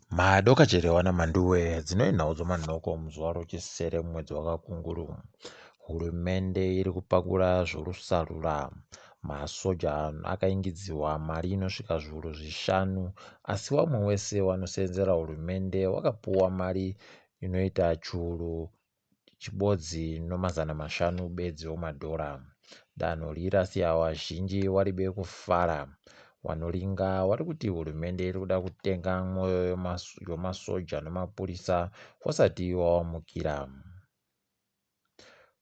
Madoka cherewa naManduwe dzinove nhau dzomanhoko muzuva rochisere mumwedzi waKakunguru. Hurumende iri kupakura zvorusarura. Masoja akaingidziwa mari inosvika zviuru zvishanu asi wamwe wese wanosenzera hurumende wakapuwa mari inoita chiuru chibodzi nomazana mashanu bedzi omadhora. Danho iri rasiya wazhinji waribe kufara. Wanoringa wari kuti hurumende iri kuda kutenga mwoyo yomasoja nomapurisa wasati wawamukira.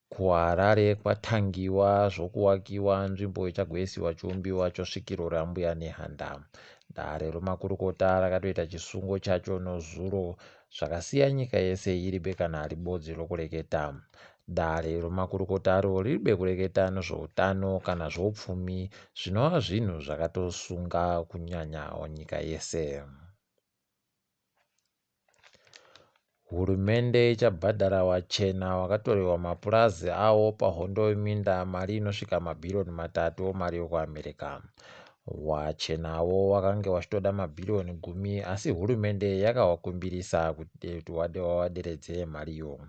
KuHarare kwatangiwa zvokuwakiwa nzvimbo ichagoisiwa chiumbiwa chosvikiro raMbuya Nehanda. Dare romakurukota rakatoita chisungo chacho nozuro zvakasiya nyika yese iribe kana ribodzi rokureketa. Dare romakurukotaro riribe kureketa nezvoutano kana zvoupfumi zvinova zvinhu zvakatosunga kunyanya nyika yese. Hurumende ichabhadhara wachena wakatorerwa mapurazi awo pahondo yeminda mari inosvika mabhiriyoni matatu emari yokuAmerica. Wachenawo wakange wachitoda mabhiriyoni gumi asi hurumende yakawakumbirisa kuti wawaderedzere mariyo.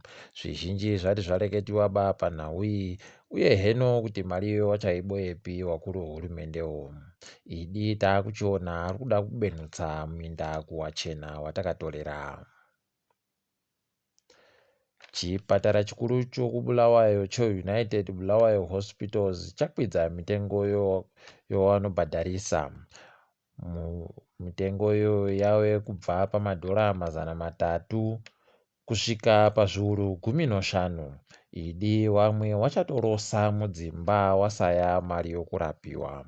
Zvizhinji zvati zvareketiwa ba panhau iyi uye heno kuti mari iyoyo wachaiboyepi wakuru wehurumendewo. Idi taakuchiona ari kuda kubenhutsa minda kuwachena watakatorera. Chipatara chikuru chokuBulawayo cheUnited Bulawayo Hospitals chakwidza mitengo yovanobhadharisa. Mitengo iyoyo yave kubva pamadhora 300 kusvika pazviuru 15. Idi vamwe vachatorosa mudzimba wasaya mari yokurapiwa.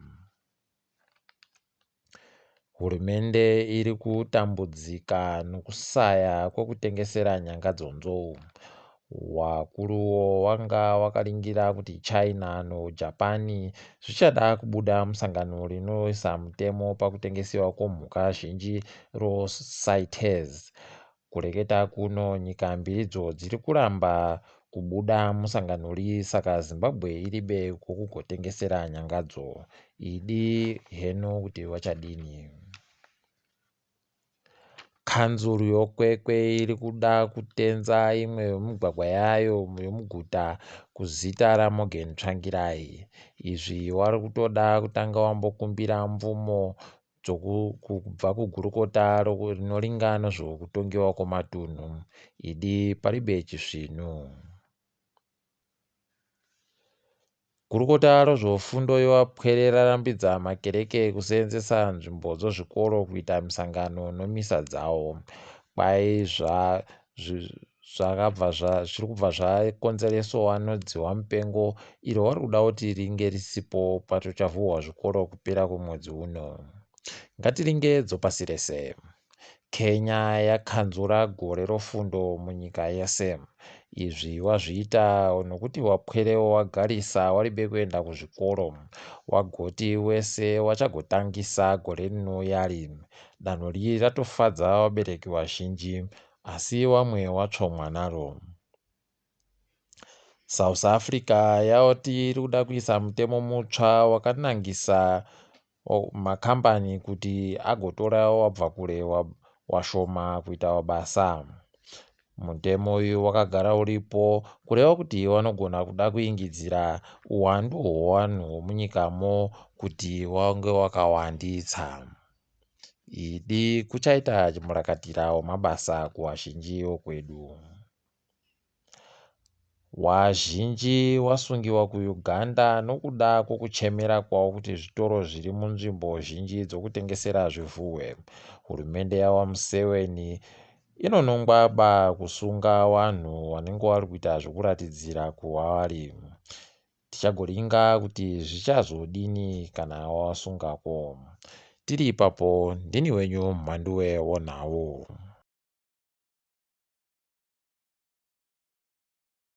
Hurumende iri kutambudzika nokusaya kwekutengesera nyanga dzonzou. Wakuruwo wanga wakaringira kuti China noJapan zvichada kubuda musangano rinoisa mutemo pakutengesiwa kwomhuka zhinji roCITES. Kureketa kuno nyika mbiridzo dziri kuramba kubuda musangano ri saka Zimbabwe iribe kwokugotengesera nyangadzo. Idi heno kuti vachadini. Kanzuru yoKwekwe iri kuda kutenza imwe yemigwagwa yayo yomuguta kuzita raMorgan Tsvangirai. Izvi wari kutoda kutanga wambokumbira mvumo kubva kugurukota rinoringa nezvekutongewa kwematunhu. Idi paribe chisvinu. Gurukota rezvefundo yevapwere rarambidza makereke kuseenzesa nzvimbo dzezvikoro kuita misangano nemisa dzawo. Kwai zvakabva zviri kubva zvakonzereswa nedzihwa mupengo iro vari kuda kuti ringe risipo patochavhurwa zvikoro kupera kwemwedzi uno. Ngatiringe dzopasi rese. Kenya yakanzura gore rofundo munyika yese. Izvi wazviita nokuti wapwere wagarisa waribe kuenda kuzvikoro. Wagoti wese wachagotangisa gore rinouya. Danho riri ratofadza vabereki vazhinji asi wamwe watsvomwa naro. South Africa yati iri kuda kuisa mutemo mutsva wakanangisa makambani kuti agotora wabva kure washoma kuita basa. Mutemo uyu wakagara uripo kureva kuti vanogona kuda kuingidzira uwandu hwevanhu hwemunyikamo kuti wange wakawanditsa. Idi kuchaita murakatira wemabasa kuvazhinji vokwedu. Wazhinji wasungiwa kuUganda nokuda kwokuchemera kwavo kuti zvitoro zviri munzvimbo zhinji dzokutengesera zvivhurwe. Hurumende yaVaMuseveni inonongwa ba kusunga vanhu vanenge vari kuita zvokuratidzira kuvari. Tichagoringa kuti zvichazodini kana wavasungako. Tiri ipapo ndini wenyu Mhanduwe wonhau.